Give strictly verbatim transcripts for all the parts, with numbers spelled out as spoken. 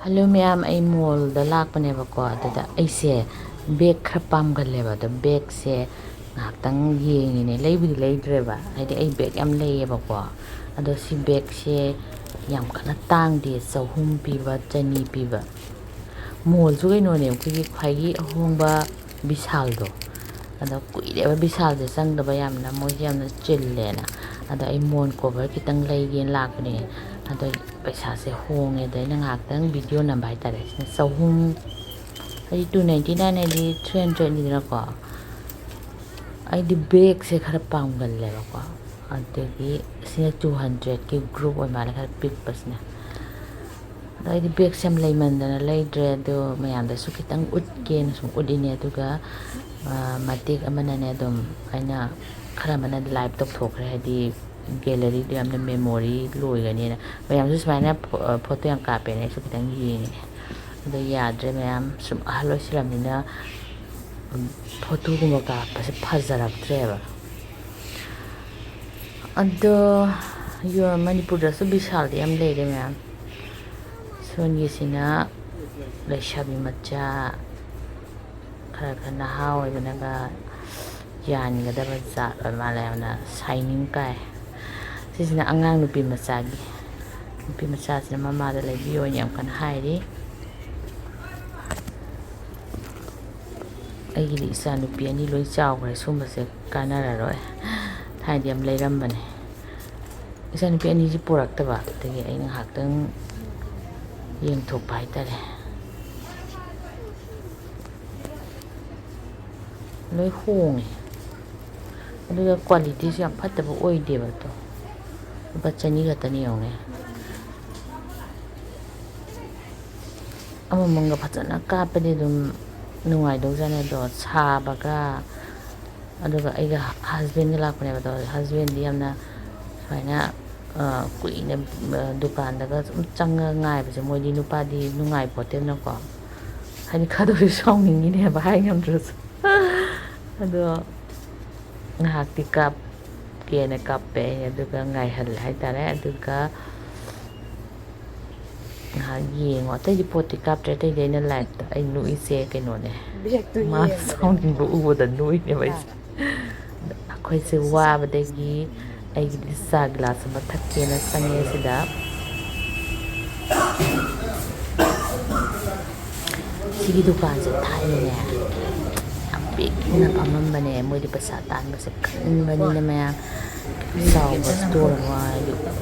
Hello ꯃꯌꯥꯝ, ꯑꯩ ꯃꯣꯜꯗ ꯂꯥꯛꯄꯅꯦꯕꯀꯣ꯫ ꯑꯗꯨꯗ ꯑꯩꯁꯦ ꯕꯦꯒ ꯈꯔ ꯄꯥꯝꯒꯜꯂꯦꯕ꯫ ꯑꯗꯣ ꯕꯦꯒꯁꯦ ꯉꯥꯏꯍꯥꯛꯇꯪ ꯌꯦꯡꯉꯤꯅꯦ꯫ ꯂꯩꯕꯨꯗꯤ ꯂꯩꯗ꯭ꯔꯦꯕ, ꯍꯥꯏꯗꯤ ꯑꯩ ꯕꯦꯒ ꯌꯥꯝ ꯂꯩꯌꯦꯕꯀꯣ꯫ ꯑꯗꯣ ꯁꯤ ꯕꯦꯒꯁꯦ ꯌꯥꯝ ꯀꯟꯅ ꯇꯥꯡꯗꯦ, ꯆꯍꯨꯝ ꯄꯤꯕ, ꯆꯅꯤ ꯄꯤꯕ꯫ ꯃꯣꯜꯁꯨ ꯀꯩꯅꯣꯅꯦ, ꯑꯩꯈꯣꯏꯒꯤ ꯈ꯭ꯋꯥꯏꯒꯤ ꯑꯍꯣꯡꯕ ꯕꯤꯁꯥꯜꯗꯣ꯫ ꯑꯗꯣ ꯀꯨꯏꯔꯦꯕ ꯕꯤꯁꯥꯜꯁꯦ ꯆꯪꯗꯕ ꯌꯥꯝꯅ, ꯃꯣꯏꯁꯦ ꯌꯥꯝꯅ ꯆꯤꯜꯂꯦꯅ꯫ ꯑꯗꯣ ꯑꯩ ꯃꯣꯟ ꯀꯣꯚꯔ ꯈꯤꯇꯪ ꯂꯩꯒꯦꯅ ꯂꯥꯛꯄꯅꯦ꯫ ꯑꯗꯣ ꯄꯩꯁꯥꯁꯦ ꯍꯣꯡꯉꯦ꯫ ꯑꯗꯣ ꯑꯩꯅ ꯉꯥꯏꯍꯥꯛꯇꯪ ꯚꯤꯗꯤꯑꯣ ꯅꯝꯕ ꯍꯥꯏꯇꯥꯔꯦ꯫ ꯁꯤꯅ ꯆꯍꯨꯝ, ꯍꯥꯏꯗꯤ two ninety nine ꯍꯥꯏꯗꯤ three hundredꯅꯤꯗꯅꯀꯣ꯫ ꯑꯩꯗꯤ ꯕꯦꯒꯁꯦ ꯈꯔ ꯄꯥꯝꯒꯜꯂꯦꯕꯀꯣ꯫ ꯑꯗꯒꯤ ꯁꯤꯅ two hundredꯀꯤ ꯒ꯭ꯔꯨꯞ ꯑꯣꯏ ꯃꯥꯜꯂꯦ, ꯈꯔ ꯄꯤꯛꯄꯁꯤꯅ꯫ ꯑꯗꯣ ꯑꯩꯗꯤ ꯕꯦꯒꯁꯦ ꯌꯥꯝ ꯂꯩꯃꯟꯗꯅ ꯂꯩꯗ꯭ꯔꯦ꯫ ꯑꯗꯣ ꯃꯌꯥꯝꯗꯁꯨ ꯈꯤꯇꯪ ꯎꯠꯀꯦꯅ ꯁꯨꯝ ꯎꯠꯂꯤꯅꯦ꯫ ꯑꯗꯨꯒ, ꯑ, ꯃꯇꯦꯛ ꯑꯃꯅꯅꯦ, ꯑꯗꯨꯝ ꯑꯩꯅ ꯈꯔ ꯑꯃꯅ ꯂꯥꯏꯚ ꯇꯧꯊꯣꯛꯈ꯭ꯔꯦ, ꯍꯥꯏꯗꯤ ꯒꯦꯂꯔꯤꯗꯣ ꯌꯥꯝꯅ ꯃꯦꯃꯣꯔꯤ ꯂꯣꯏꯒꯅꯤꯅ꯫ ꯃꯌꯥꯝꯁꯨ ꯁꯨꯃꯥꯏꯅ ꯐꯣ-, ꯐꯣꯇꯣ ꯌꯥꯝ ꯀꯥꯞꯄꯦꯅ ꯑꯩꯁꯨ ꯈꯤꯇꯪ ꯌꯦꯡꯉꯤꯅꯦ꯫ ꯑꯗꯣ ꯌꯥꯗ꯭ꯔꯦ ꯃꯌꯥꯝ, ꯁꯨꯝ ꯑꯍꯜ ꯑꯣꯏꯁꯤꯜꯂꯕꯅꯤꯅ, ꯎꯝ, ꯐꯣꯇꯣꯒꯨꯝꯕ ꯀꯥꯞꯄꯁꯦ ꯐꯖꯔꯛꯇ꯭ꯔꯦꯕ꯫ ꯑꯗꯣ ꯌꯣ-, ꯃꯅꯤꯄꯨꯔꯗꯁꯨ ꯕꯤꯁꯥꯜꯗꯤ ꯌꯥꯝ ꯂꯩꯔꯦ ꯃꯌꯥꯝ꯫ ꯁꯣꯝꯒꯤꯁꯤꯅ ꯂꯩꯁꯥꯕꯤ ꯃꯆꯥ, ꯈꯔ ꯈꯔ ꯅꯍꯥ ꯑꯣꯏꯕꯅꯒ ꯌꯥꯟꯒꯗꯕ ꯖꯥꯠ ꯑꯣꯏ ꯃꯥꯜꯂꯦ, ꯌꯥꯝꯅ ꯁꯥꯏꯅꯤꯡ ꯀꯥꯏ꯫ ꯁꯤꯁꯤꯅ ꯑꯉꯥꯡ ꯅꯨꯄꯤ ꯃꯆꯥꯒꯤ, ꯅꯨꯄꯤ ꯃꯆꯥꯁꯤꯅ ꯃꯃꯥꯗ ꯂꯩꯕꯤꯌꯣꯅ ꯌꯥꯝ ꯀꯟꯅ ꯍꯥꯏꯔꯤ꯫ ꯑꯩꯒꯤꯗꯤ ꯏꯆꯥ ꯅꯨꯄꯤ ꯑꯅꯤ ꯂꯣꯏ ꯆꯥꯎꯈ꯭ꯔꯦ, ꯁꯨꯝꯕꯁꯦ ꯀꯥꯟꯅꯔꯔꯣꯏ꯫ ꯊꯥꯏꯅꯗꯤ ꯌꯥꯝ ꯂꯩꯔꯝꯕꯅꯦ꯫ ꯏꯆꯥ ꯅꯨꯄꯤ ꯑꯅꯤꯁꯤ ꯄꯨꯔꯛꯇꯕ, ꯑꯗꯒꯤ ꯑꯩ ꯉꯥꯏꯍꯥꯛꯇꯪ ꯌꯦꯡꯊꯣꯛꯄ ꯍꯥꯏꯇꯥꯔꯦ꯫ ꯂꯣꯏ ꯍꯣꯡꯉꯦ, ꯑꯗꯨꯒ ꯀ꯭ꯋꯥꯂꯤꯇꯤꯁꯨ ꯌꯥꯝ ꯐꯠꯇꯕ ꯑꯣꯏꯗꯦꯕ꯫ ꯑꯗꯣ ꯂꯨꯄꯥ ꯆꯅꯤ ꯈꯛꯇꯅꯤ ꯌꯦꯡꯉꯨꯅꯦ꯫ ꯑꯃꯃꯝꯒ ꯐꯖꯅ ꯀꯥꯞꯄꯗꯤ ꯑꯗꯨꯝ ꯅꯨꯡꯉꯥꯏꯗꯧꯖꯥꯠꯅꯤ꯫ ꯑꯗꯣ ꯁꯥꯕꯒ, ꯑꯗꯨꯒ ꯑꯩꯒ ꯍꯁꯕꯦꯟꯒ ꯂꯥꯛꯄꯅꯦꯕ꯫ ꯑꯗꯣ ꯍꯁꯕꯦꯟꯗꯤ ꯌꯥꯝꯅ ꯁꯨꯃꯥꯏꯅ, ꯑ, ꯀꯨꯏꯅ, ꯑ, ꯗꯨꯀꯥꯟꯗꯒ ꯁꯨꯝ ꯆꯪꯉꯒ ꯉꯥꯏꯕꯁꯦ, ꯃꯣꯏꯗꯤ ꯅꯨꯄꯥꯗꯤ ꯅꯨꯡꯉꯥꯏꯄꯣꯠꯇꯦꯗꯅꯀꯣ꯫ ꯍꯥꯏꯗꯤ ꯈꯔꯗ ꯑꯣꯏꯔꯁꯨ ꯁꯥꯎꯅꯤꯡꯉꯤꯅꯦꯕ, ꯍꯥꯏ ꯉꯝꯗ꯭ꯔꯁꯨ꯫ ꯑꯗꯣ ꯉꯥꯏꯍꯥꯛꯇꯤ ꯀꯥꯞ-, ꯀꯥꯞꯀꯦꯅ ꯀꯥꯞꯄꯦ ꯑꯩꯅ, ꯑꯗꯨꯒ ꯉꯥꯏꯍꯜꯂꯦ ꯍꯥꯏꯇꯥꯔꯦ꯫ ꯑꯗꯨꯒ ꯉꯥꯏꯍꯥꯛ ꯌꯦꯡꯉꯣ꯫ ꯑꯇꯩꯗꯤ ꯄꯣꯠꯇꯤ ꯀꯥꯞꯇ꯭ꯔꯦ, ꯑꯇꯩꯗꯤ ꯑꯩꯅ ꯂꯥꯏꯞꯇ ꯑꯩ ꯅꯣꯛꯏꯁꯦ ꯀꯩꯅꯣꯅꯦ, ꯕꯦꯛꯇꯨ ꯃꯥꯅ ꯌꯦꯡꯕꯗ꯫ ꯁꯥꯎꯅꯤꯡꯕ ꯎꯕꯗ ꯅꯣꯛꯏꯅꯦꯕ ꯑꯩꯁꯦ꯫ ꯑꯩꯈꯣꯏꯁꯦ ꯋꯥꯕꯗꯒꯤ ꯑꯩꯒꯤꯗꯤ ꯆꯥ ꯒꯤꯂꯥꯁ ꯑꯃ ꯊꯛꯀꯦꯅ ꯆꯪꯉꯦ ꯁꯤꯗ꯫ ꯁꯤꯒꯤ ꯗꯨꯀꯥꯟꯁꯦ ꯊꯥꯏꯅꯅꯦ ꯌꯥꯝ ꯄꯤꯛꯅ ꯐꯝꯃꯝꯕꯅꯦ꯫ ꯃꯣꯏꯗꯤ ꯄꯩꯁꯥ ꯇꯥꯟꯕꯁꯦ ꯀꯟꯕꯅꯤꯅ ꯃꯌꯥꯝ, ꯆꯥꯎꯕ ꯁ꯭ꯇꯣꯜ ꯑꯃ,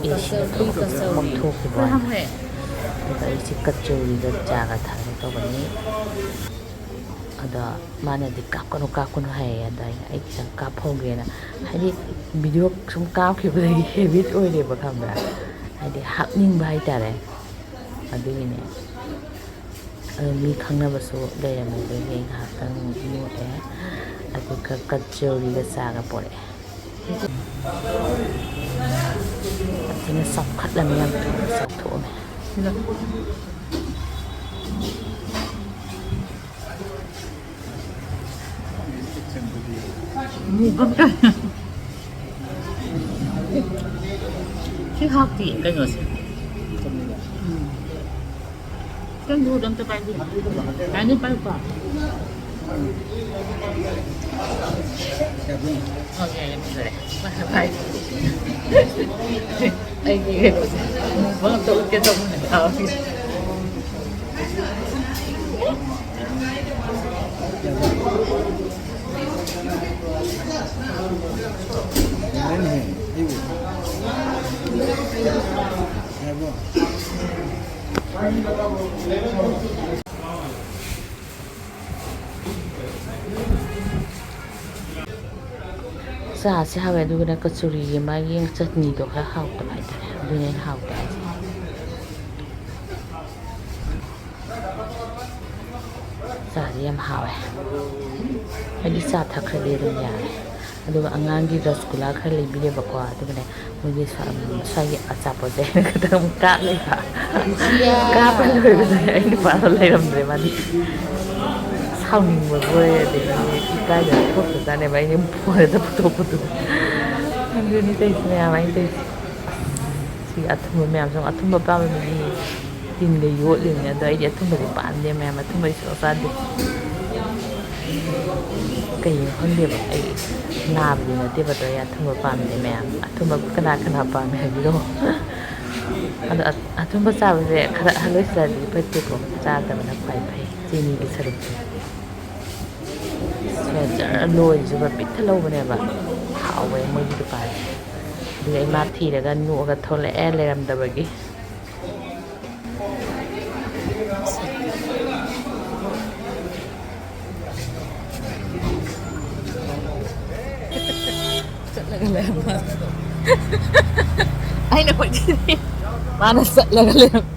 ꯑꯦ ꯁꯤꯅ ꯇꯧꯔꯒ ꯄꯥꯡꯊꯣꯛꯈꯤꯕ ꯋꯥꯅꯤ꯫ ꯑꯗꯨꯒ ꯑꯩꯁꯦ ꯀꯆꯧꯔꯤꯒ ꯆꯥꯒ ꯊꯛꯀꯦ ꯇꯧꯕꯅꯤ꯫ ꯑꯗꯣ ꯃꯥꯅꯗꯤ "ꯀꯥꯞꯀꯅꯨ, ꯀꯥꯞꯀꯅꯨ" ꯍꯥꯏꯌꯦ꯫ ꯑꯗ ꯑꯩꯅ "ꯑꯩ ꯈꯤꯇꯪ ꯀꯥꯞꯍꯧꯒꯦꯅ", ꯍꯥꯏꯗꯤ ꯚꯤꯗꯤꯑꯣ ꯁꯨꯝ ꯀꯥꯞꯈꯤꯕꯗꯒꯤ ꯍꯦꯕꯤꯠ ꯑꯣꯏꯔꯦꯕ, ꯈꯪꯕ꯭ꯔꯥ? ꯍꯥꯏꯗꯤ ꯍꯥꯞꯅꯤꯡꯕ ꯍꯥꯏꯇꯥꯔꯦ꯫ ꯑꯗꯨꯒꯤꯅꯦ꯫ ꯑꯗꯣ ꯃꯤ ꯈꯪꯅꯕꯁꯨ ꯂꯩꯔꯝꯃꯦ, ꯑꯗꯨꯒꯤ ꯑꯩ ꯉꯥꯏꯍꯥꯛꯇꯪ ꯅꯣꯛꯑꯦ꯫ ꯑꯗꯨꯒ ꯀꯆꯧꯔꯤꯒ ꯆꯥꯒ ꯄꯣꯔꯛꯑꯦ꯫ ꯌꯥꯝ ꯊꯤꯅ ꯆꯥꯎꯈꯠꯂꯝꯃꯦ, ꯌꯥꯝ ꯊꯨꯅ ꯆꯥꯎꯊꯣꯛꯑꯝꯃꯦ꯫ ꯁꯤ ꯍꯥꯞꯇꯦ ꯀꯩꯅꯣꯁꯦ꯫ ꯎꯝ꯫ ꯈꯤꯇꯪ ꯗꯨꯗ ꯑꯝꯇ ꯄꯥꯏꯕꯤꯌꯨ꯫ ꯌꯥꯅꯤ, ꯄꯥꯏꯌꯨꯀꯣ꯫ ꯑꯣ, ꯌꯥꯏ, ꯌꯥꯏ, ꯐꯖꯔꯦ꯫ ꯄꯥꯏ, ꯄꯥꯏ꯫ ꯑꯩꯒꯤ ꯀꯩꯅꯣꯁꯦ, ꯃꯨꯛꯕꯥꯡ ꯑꯝꯇ ꯎꯠꯀꯦ ꯇꯧꯕꯅꯦ꯫ ꯌꯥꯔꯦꯅꯦꯍꯦ, ꯑꯩꯕꯨ꯫ ꯌꯥꯔꯕꯣ? ꯆꯥꯁꯦ ꯍꯥꯎꯋꯦ, ꯑꯗꯨꯒꯅꯦ ꯀꯆꯧꯔꯤꯒꯤ ꯃꯥꯒꯤ ꯆꯠꯅꯤꯗꯣ ꯈꯔ ꯍꯥꯎꯇꯕ ꯍꯥꯏꯇꯥꯔꯦ, ꯑꯗꯨꯅꯦ ꯑꯩꯅ ꯍꯥꯎꯇꯦ ꯍꯥꯏꯁꯦ꯫ ꯆꯥꯗꯤ ꯌꯥꯝ ꯍꯥꯎꯋꯦ꯫ ꯑꯩꯗꯤ ꯆꯥ ꯊꯛꯈ꯭ꯔꯗꯤ ꯑꯗꯨꯝ ꯌꯥꯔꯦ꯫ ꯑꯗꯨꯒ ꯑꯉꯥꯡꯒꯤ ꯔꯁꯒꯨꯂꯥ ꯈꯔ ꯂꯩꯕꯤꯔꯦꯕꯀꯣ, ꯑꯗꯨꯒꯅꯦ ꯃꯣꯏꯒꯤ ꯁ꯭ꯋꯥ-, ꯁ꯭ꯋꯥꯏꯒꯤ ꯑꯆꯥꯄꯣꯠꯁꯦ ꯑꯩꯅ ꯈꯤꯇꯪ ꯑꯃꯨꯛ ꯀꯥꯞ ꯂꯩꯕ꯫ ꯀꯥꯞꯄ ꯂꯣꯏꯕꯗꯅꯦ ꯑꯩ ꯅꯨꯄꯥꯗꯣ ꯂꯩꯔꯝꯗ꯭ꯔꯦ, ꯃꯥꯗꯤ ꯁꯥꯎꯅꯤꯡꯕꯕꯣꯏ ꯑꯗꯒꯤ ꯏꯀꯥꯏꯗꯅ ꯊꯣꯛꯈ꯭ꯔꯖꯥꯠꯅꯦꯕ, ꯑꯩꯅ ꯐꯣꯟꯗ ꯄꯨꯊꯣꯛꯄꯗꯨꯗ꯫ ꯑꯗꯨꯅꯤ ꯇꯧꯔꯤꯁꯦ ꯃꯌꯥꯝ, ꯑꯩꯅ ꯇꯧꯔꯤꯁꯦ꯫ ꯑꯁ, ꯁꯤ ꯑꯊꯨꯝꯕ ꯃꯌꯥꯝꯁꯦ ꯑꯃꯨꯛ, ꯑꯊꯨꯝꯕ ꯄꯥꯝꯕ ꯃꯤꯗꯤ ꯇꯤꯟꯒ ꯌꯣꯠꯂꯤꯕꯅꯦ꯫ ꯑꯗꯣ ꯑꯩꯗꯤ ꯑꯊꯨꯝꯕꯗꯤ ꯄꯥꯝꯗꯦ ꯃꯌꯥꯝ, ꯑꯊꯨꯝꯕꯗꯤ ꯁꯨꯡꯆꯥ ꯆꯥꯗꯦ꯫ ꯀꯩꯒꯤꯅꯣ ꯈꯪꯗꯦꯕ, ꯑꯩ ꯅꯥꯕꯗꯤ ꯅꯠꯇꯦꯕ, ꯑꯗꯣ ꯑꯩ ꯑꯊꯨꯝꯕ ꯄꯥꯝꯗꯦ ꯃꯌꯥꯝ꯫ ꯑꯊꯨꯝꯕ ꯀꯅꯥ ꯀꯅꯥ ꯄꯥꯝꯃꯦ ꯍꯥꯏꯕꯤꯔꯛꯑꯣ꯫ ꯑꯗꯣ ꯑ-, ꯑꯊꯨꯝꯕ ꯆꯥꯕꯁꯦ ꯈꯔ ꯑꯍꯜ ꯑꯣꯏꯁꯤꯜꯂꯗꯤ ꯐꯠꯇꯦꯀꯣ, ꯆꯥꯗꯕꯅ ꯈ꯭ꯋꯥꯏ ꯐꯩ ꯆꯤꯅꯤꯒꯤ ꯁꯔꯨꯛꯁꯦ꯫ ꯁꯦ, ꯖꯔ ꯂꯣꯏꯔꯤꯁꯤꯕ ꯄꯤꯛ ꯊꯜꯍꯧꯕꯅꯦꯕ꯫ ꯍꯥꯎꯋꯦ ꯃꯣꯏꯒꯤ ꯗꯨꯀꯥꯟꯁꯦ꯫ ꯑꯗꯨꯒ ꯏꯃꯥ ꯊꯤꯔꯒ ꯅꯣꯛꯑꯒ ꯊꯣꯛꯂꯛꯑꯦ ꯂꯩꯔꯝꯗꯕꯒꯤ꯫ ꯆꯠꯂꯒ ꯂꯩꯔꯝꯕ꯫ ꯑꯩꯅ ꯀꯣꯏꯊꯤ ꯊꯤ-, ꯃꯥꯅ ꯆꯠꯂꯒ ꯂꯩꯔꯝꯕ꯫